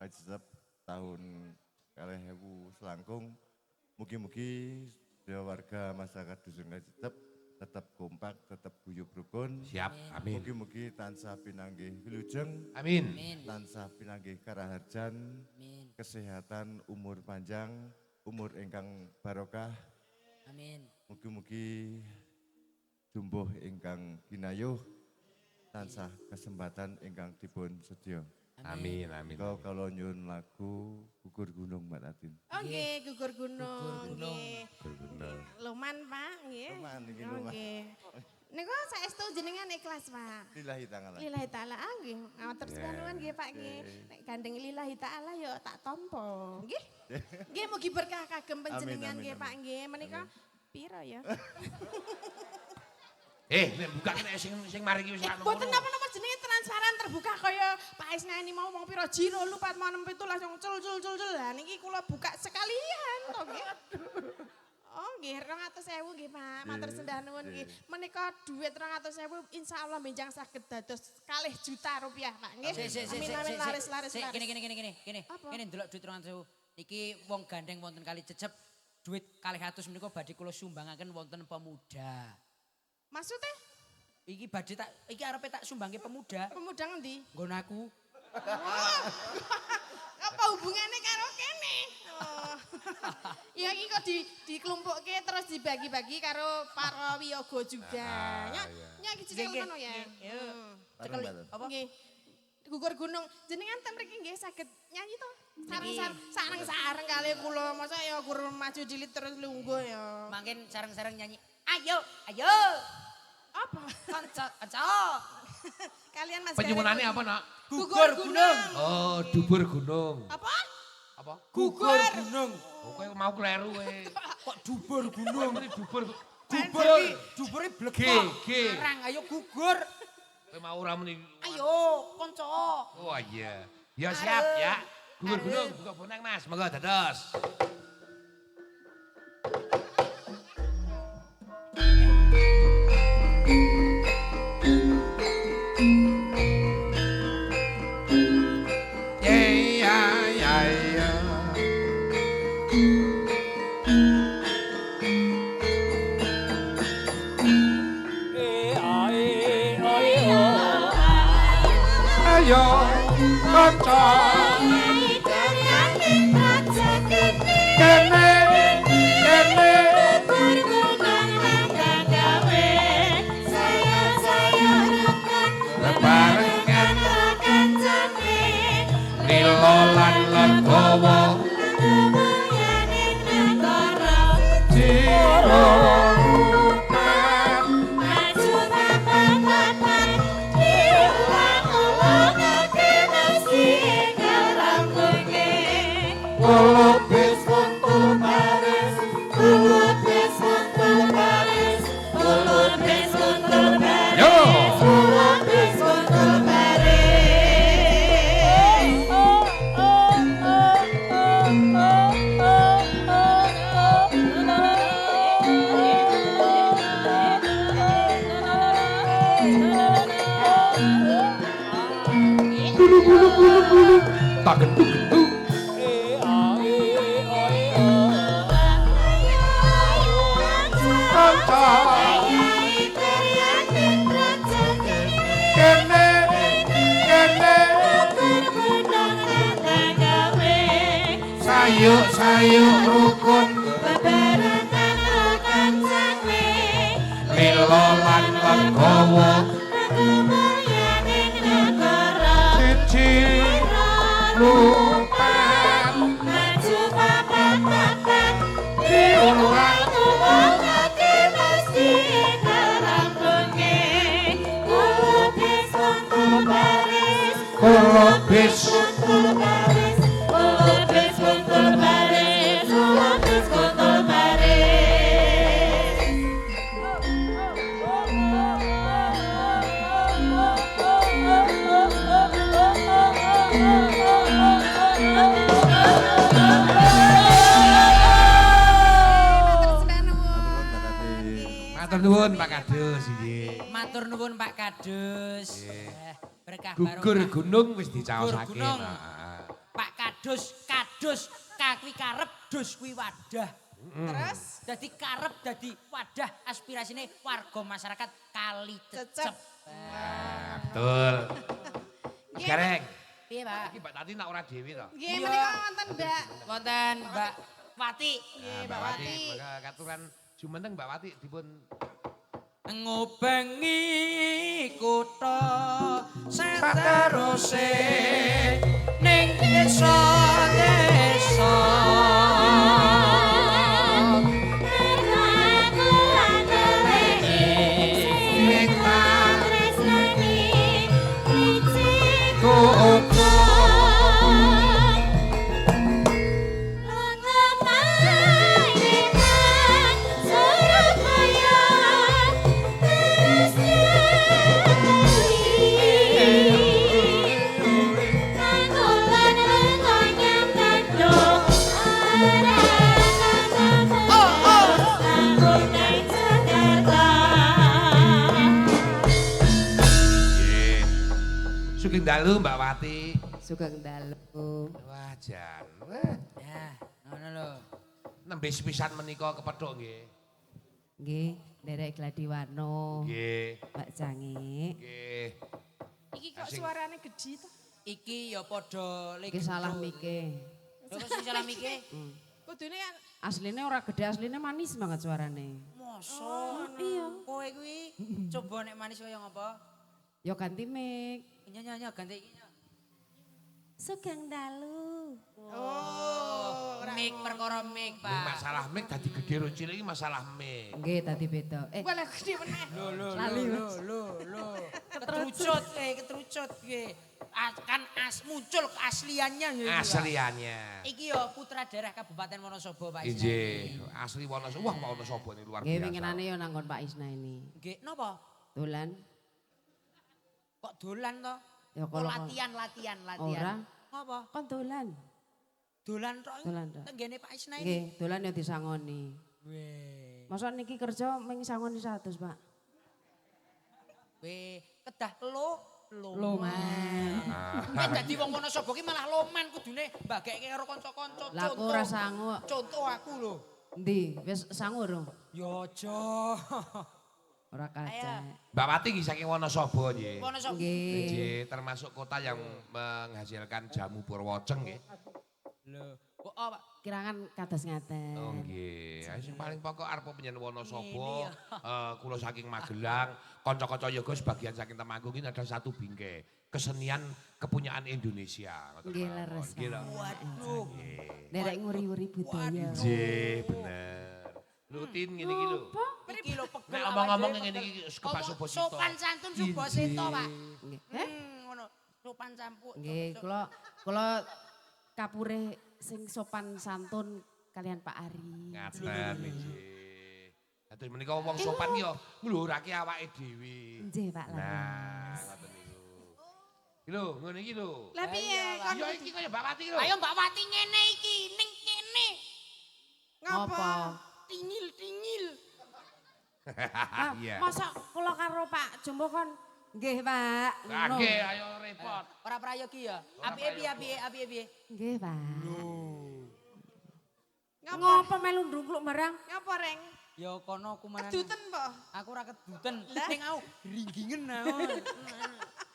Kacecep tahun 2000 selangkung. Mugi-mugi sedaya warga masyarakat Dusun Kacecep tetap kompak, tetap guyub rukun. Siap, amin. Mugi-mugi tansah pinanggih wilujeng. Amin. Tansah pinanggih karaharjan. Amin. Kesehatan, umur panjang, umur ingkang barokah. Amin. Mugi-mugi jumbuh ingkang ginayuh tansah kesempatan ingkang dipun sedya. Amin, amin. Kau kalau nyuwun lagu Gugur Gunung Mbak Tatin. Oh nggih, Gugur Gunung. Nggih. Gugur Gunung. Loman, Pak, nggih. Loman, nggih, loman. Nggih. Niku saestu jenengan ikhlas, Pak. Lillahi ta'ala. Lillahi ta'ala, ah, nggih. Matur nuwun nggih, Pak, nggih. Nek gandeng lillahi ta'ala ya tak tampa. Nggih. Nggih, mugi berkah kagem panjenengan nggih, Pak, nggih. Menika piro ya? Nek buka nek sing mari iki wis ana. Mboten napa-napa jenenge transparan terbuka kaya Pak Isnani mau wong piro jiro lupat mau 6 7 langsung cul cul cul cul. Lah niki kula buka sekalian to nggih. Oh nggih 200.000 nggih Pak. Matur sembah nuwun nggih. Menika dhuwit 200.000 insyaallah benjang saged dados 2 juta rupiah Pak nggih. Amin amin laris laris laris. Gini gini gini gini gini. Ngene ndelok dhuwit 200.000. Niki wong gandeng wonten Kali Cecep dhuwit 200 menika badhe kula sumbangaken wonten pemuda. Maksudnya? Iki badhe tak, iki arepe tak sumbangke pemuda. Pemuda ngendi? Nggon aku. Apa hubungannya karo kene? Oh. Ya iki kok dikelumpukke terus dibagi-bagi karo para wiyaga juga. Nya iki cekel ngono ya. Cekel apa? Nggih. Gugur Gunung. Jenengan ten mriki nggih saged nyanyi to? Sareng-sareng kali kula masa ya gur maju dilit terus lungguh ya. Mangkin sareng-sareng nyanyi. Ayo, ayo. Apa? Kanca, kanca. Kalian Mas. Penyuwunane apa, Nak? Gugur Gunung. Oh, dubur gunung. Apa? Apa? Gugur Gunung. Oh, kowe mau kleru kowe. Kok dubur gunung? Muni dubur. Dubur iki, dubure blek kok. Arang ayo gugur. Kowe mau ora muni. Ayo, kanca. Oh iya. Ya siap ya. Gugur gunung, buka bonang Mas. Monggo dados. Ayo kanca kene kene gugur gunung gawe saya rukun bebarengan kancane lilo lan legowo negara jero Kulubis kuntul baris, kulubis kuntul baris, kulubis kuntul baris, kulubis kuntul baris. Bulu bulu bulu bulu, tak genduk genduk. Kene kene sayuk sayuk rukun bebarengan kancane lilo lan legowo siji lupan maju papat papat diulang ulangake mesti karampunge kulubis kuntul baris kulubis kuntul baris kulubis kuntul baris kulubis kuntul baris. Matur nuwun Pak Kadus nggih. Matur nuwun Pak Kadus. Berkah Gugur gunung wis dicaosake. Pak Kados, kados, K kuwi karep, dos kuwi wadah. Terus Dadi karep dadi wadah aspirasine warga masyarakat Kali Cecep. Cecep. Nah, betul. Mas Gareng. Piye, Pak? Iki Mbak Tati nak ora dhewe to. Nggih, menika wonten Mbak. Wonten Mbak Wati. Nggih, Mbak Wati. Maka katuran jumeneng Mbak Wati dipun Ngubengi kutha sateruse ning desa-desa. Nggih. Sugeng dalu Mbak Wati. Sugeng dalu. Wah, jan. Wah, Ya, ngono lho. nembe sepisan menika kepethuk nggih. Nggih, nderek Gladiwarno. Nggih. Mbak Cangi. Nggih. Iki kok Asing. suarane gedhi to? Iki ya padha Iki salah mike. Lho kok sing salah mike? Kudune kan Asline ora gede, asline manis banget suarane. Mosok. Iya. Kowe kuwi coba nek manis kaya ngapa? Ya ganti mic. Nyonya ganti iki. Sugeng dalu. Oh, ora. Mik perkara mik, Ini Pak. masalah mic dadi gede ro cilik iki masalah mic. Nggih, tadi beda. Eh, Walah gedhe meneh. Lho lho Lali, lho Mas. lho lho. Ketrucut ketrucut piye. Kan muncul keasliannya ya. Asliannya. Iki ya putra daerah Kabupaten Wonosobo, Pak. Injih, asli Wonosobo. Wah, Wonosobo ini luar nggih biasa. winginane ya nanggon Pak Isna ini. Nggih, napa? Dolan. Kok dolan to? Ya Kok kalau latihan latihan latihan. Ora. Ngapa? Kon dolan. Dolan tok. Dolan tok. Tenggene Pak Isna ini. Nggih, dolan ya disangoni. Weh. Masa niki kerja mung sangoni 100, Pak. Weh, kedah lo loman. Kowe dadi wong Wonosobo ki malah loman kudune mbageke karo kanca-kanca. Lah aku ora sangu. Contoh aku lho. Endi? Wis sangu urung? Ya aja. Ora kacek. Mbak Wati nggih saking Wonosobo nggih. Wonosobo. Nggih. Nggih, termasuk kota yang menghasilkan jamu Purwoceng nggih. Lho, kok oh, Pak. Kirangan kados ngaten. Oh nggih. Ayo sing paling pokok arep penyen Wonosobo, Ngene kula saking Magelang, kanca-kanca yoga sebagian saking Temanggung ini ada satu bingkai kesenian kepunyaan Indonesia. Ngoten Nggih mawon. leres. Nggih lho. Waduh. Nggih. Nderek nguri-uri budaya. Nggih, bener. Rutin ngene iki lho. Iki lho pegel. Nek omong-omong ngene iki kebak Subasita. Sopan santun Subasita, Pak. Nggih. Heh? Ngono. Sopan sampuk. Nggih, kula kapure sing sopan santun kalian Pak Ari. Ngaten nggih. Dados menika wong sopan ki yo ngluhurake awake dhewe. Nggih, Pak Laras. Nah, ngoten niku. Iki lho, ngene iki lho. Lah piye kon Ya iki kaya Mbak Wati lho. Ayo Mbak Wati ngene iki, ning kene. ngapa? Tingil-tingil. Ah, Iya. Masa kula karo Pak Jumbo kon nggih, Pak. Ngono. Nggih, ayo repot. Ora prayogi ya. Apike piye apike apike piye? Nggih, Pak. Ngapa? Ngopo melu ndungkluk barang? Ngapa reng? Ya kono kumanan. Keduten po. Aku ora keduten. Ning aku ringgingen aku.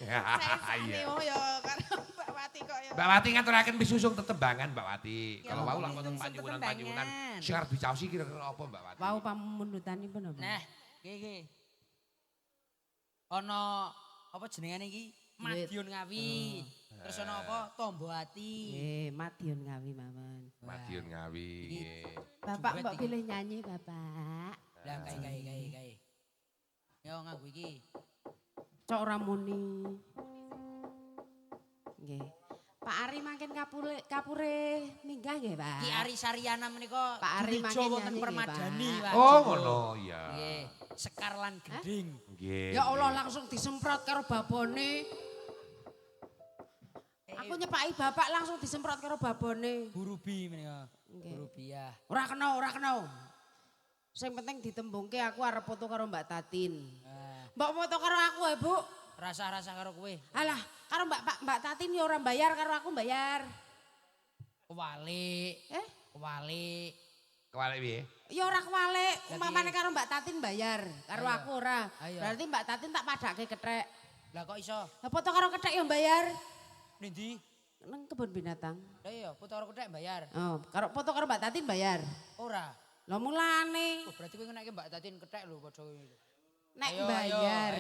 Saya Iya. oh ya karo Mbak Wati kok ya. Mbak Wati ngaturaken pisusung tetembangan Mbak Wati. Ya, Kalau wau lak wonten pisusung panyuwunan-panyuwunan tetembangan. sing arep dicaosi kira-kira apa Mbak Wati? Wau pamundutanipun apa? Nah, iki iki. Ana apa jenengane iki? Madiun Ngawi. Terus ana apa? Tombo Ati. Nggih, Madiun Ngawi mawon. Madiun Ngawi nggih. Bapak Duet mbok iki. pilih nyanyi, Bapak. Lah kae kae kae kae. Yo nganggo iki. Cok ora muni. Nggih. Pak Ari mangkin kapure minggah nggih, Pak. Ki Ari Saryana menika Pak Ari Dwijo mangkin wonten nyanyi nggih, Permadani, Pak. Pak. Oh ngono ya. Nggih, sekar lan gending. Nggih. Ya Allah langsung disemprot karo babone. Aku nyepaki bapak langsung disemprot karo babone. Bu Rubi menika. Nggih. Bu Rubiah. Ora kena, ora kena. Sing penting ditembungke aku arep foto karo Mbak Tatin. Ah, Mbok foto karo aku ya, Bu. Rasa-rasa karo kowe. Alah, karo Mbak Pak Mbak Tatin ya ora bayar, karo aku bayar. Kewalik. Eh? Kewalik. Kewalik piye? Ya ora kewalik, umpamane karo Mbak Tatin bayar, karo aku ora. Berarti Mbak Tatin tak padake kethek. Lah kok iso? Lah foto karo kethek ya bayar. Ning ndi? Nang kebun binatang. Lah iya, foto karo kethek bayar. Oh, karo foto karo Mbak Tatin bayar. Ora. Lah mulane. Oh, berarti kowe ngenekke Mbak Tatin kethek lho padha kowe. Nek bayar.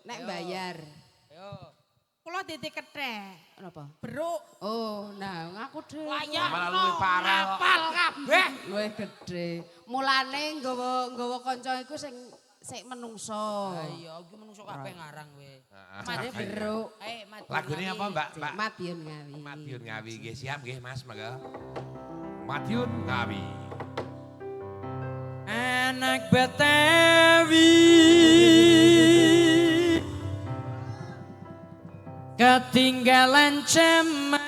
Nek bayar. Ayo. Kula dite kethek. Napa? Beruk. Oh, nah ngaku dhewe. Malah luwih parah kok. Apal kabeh. Luwih gedhe. Mulane nggawa kanca iku sing sik menungso. Ha iya, iki menungso kabeh ngarang kowe. Mate beruk. Lagune apa, Mbak? Mbak Madiun Ngawi. Madiun Ngawi nggih, siap nggih Mas, monggo. Madiun Ngawi. Anak Betawi ketinggalan zaman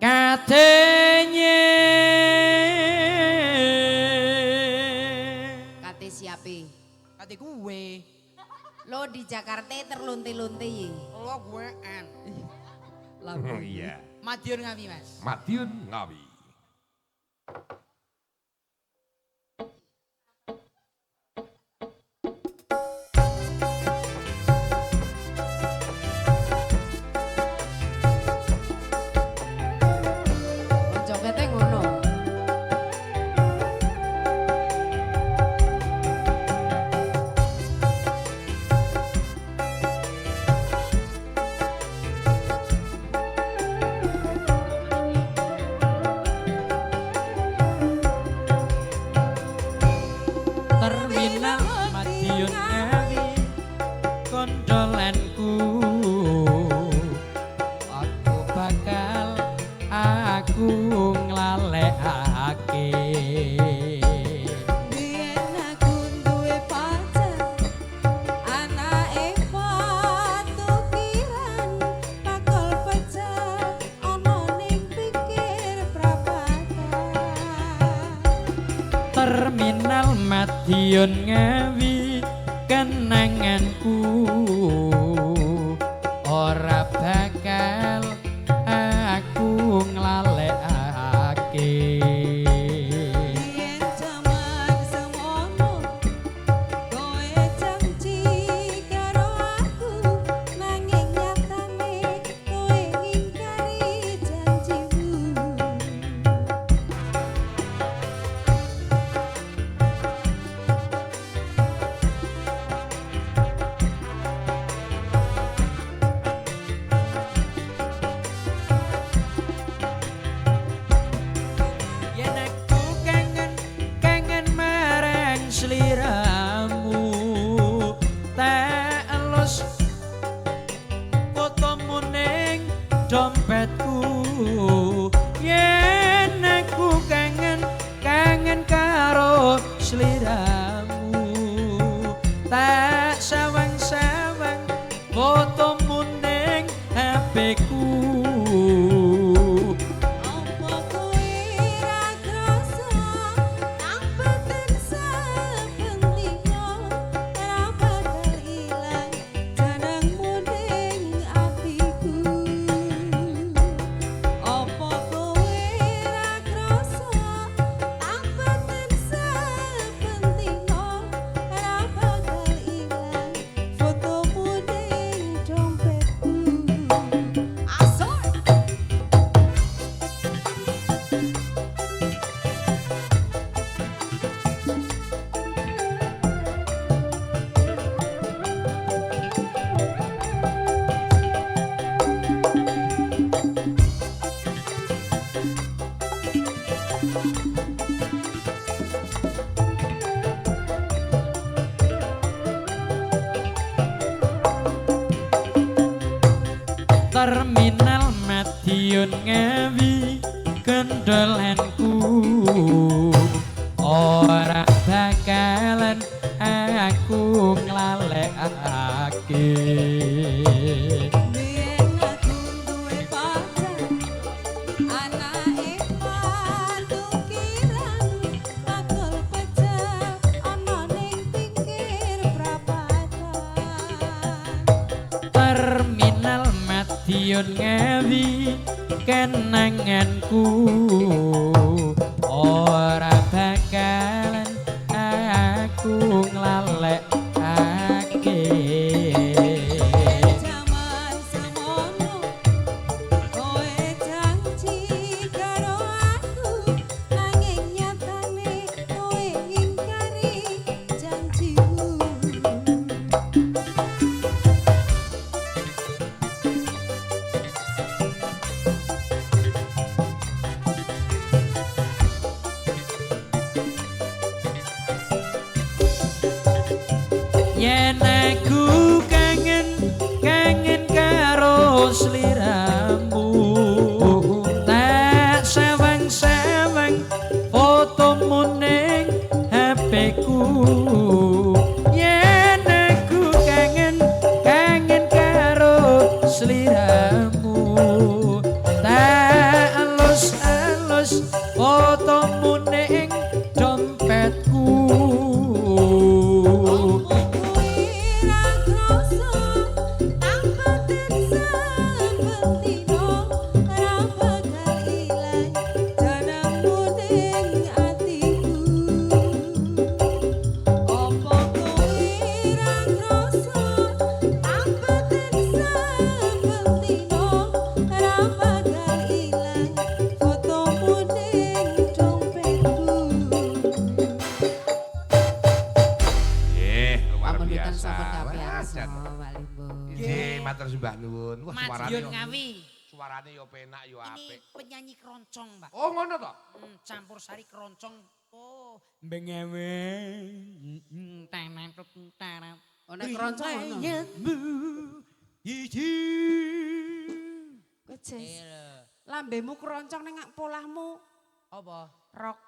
katanya kate siape kate gue lo di Jakarta terlunti-lunti lo gue en lagu iya Madiun Ngawi Mas. Madiun Ngawi. Terminal Madiun Ngawi kondolanku aku bakal aku nglalekake biyen aku duwe pacar anake patukiran bakal pecah ana ning pikir prapatan. Terminal Madiun Ngawi kenanganku ora bakal aku nglalekake. Biyen jaman semono kowe janji karo aku nanging nyatane kowe ngingkari janjimu. Yen aku kangen kangen marang sliramu tak elus fotomu ning dompetku. Yen aku kangen kangen karo sliramu tak sawang-sawang fotomu ning HP-ku. Apa kowe ra krasa nang batin saben dina ora bakal ilang jenengmu ning atiku. Apa kowe ra krasa nang batin saben dina ora bakal ilang fotomu ning dompetku. Asor. Terminal Madiun Ngawi gendolanku ora bakalan aku nglalekake. Biyen aku duwe pacar anake patukiran bakal pecah ana ning pinggir prapatan. Terminal Madiun Madiun Ngawi kenanganku ora bakalan aku nglalekake. Jaman semono kowe janji karo aku nanging nyatane kowe ingkari janjimu. Yen aku kangen kangen karo sliramu tak sawang-sawang fotomu ning HP-ku. Yen aku kangen kangen karo sliramu tak elus-elus fotomu ning dompetku. Opo kowe ra krasa angkaten saben dina ra bakal ilang jenengmu ning atiku. Opo kowe ra krasa angkaten saben dina ra bakal ilang fotomu ning dompetku. Nggih, luar Pamundutan biasa. sampun Wah, kapiarsa, jan. Pak Limbuk. Nggih, matur sembah nuwun. Wah, suarane Madiun yo Ngawi. suarane yo penak yo Ini apik. penyanyi keroncong, Pak. Oh, ngono to? Campur sari keroncong. Oh, Bengewe. Oh, nek keroncong ngono. Riwayatmu hiji. Kowe Jess, iya. lambemu keroncong ning polahmu Apa? rok.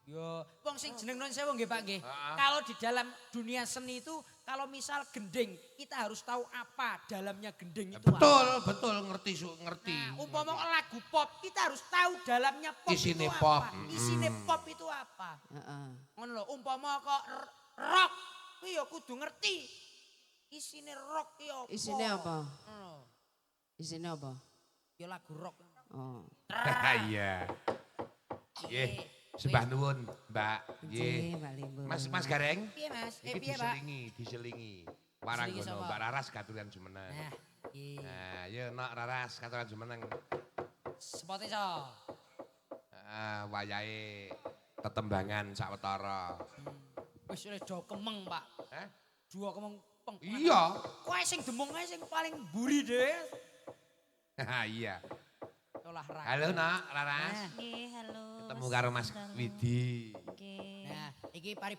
Yo, wong sing jeneng non sewu nggih Pak nggih. Heeh. Kalau di dalam dunia seni itu kalau misal gending, kita harus tahu apa dalamnya gending itu Betul, apa. betul ngerti su, ngerti. Nah, umpama lagu pop, kita harus tahu dalamnya pop Isine itu pop. apa. Isine pop itu apa. Heeh. Ngono lho, umpama kok rock, kuwi ya kudu ngerti. Isine rock ki apa. Isine apa? Ngono. Isine apa? Ya lagu rock. Oh. Iya. Nggih, sembah nuwun, Mbak. Nggih. Nggih, Pak Limbuk. Mas Mas Gareng, Piye Mas? Eh iki piye Pak? diselingi, diselingi. Waranggono sapa? Mbak Raras katuran jumeneng. Nah, iki. Nah, yo nak Raras katuran jumeneng. Spote so. Heeh, wayahe tetembangan sawetara. Wis oleh do kemeng, Pak. Hah? Dua kemeng peng. Iya. Kowe sing demung ae sing paling mburi dhewe. Iya. Olahraga. Halo nak Raras. Nah. Nggih, halo. Ketemu karo Mas Dalu. Widi. Nggih. Nah, iki pari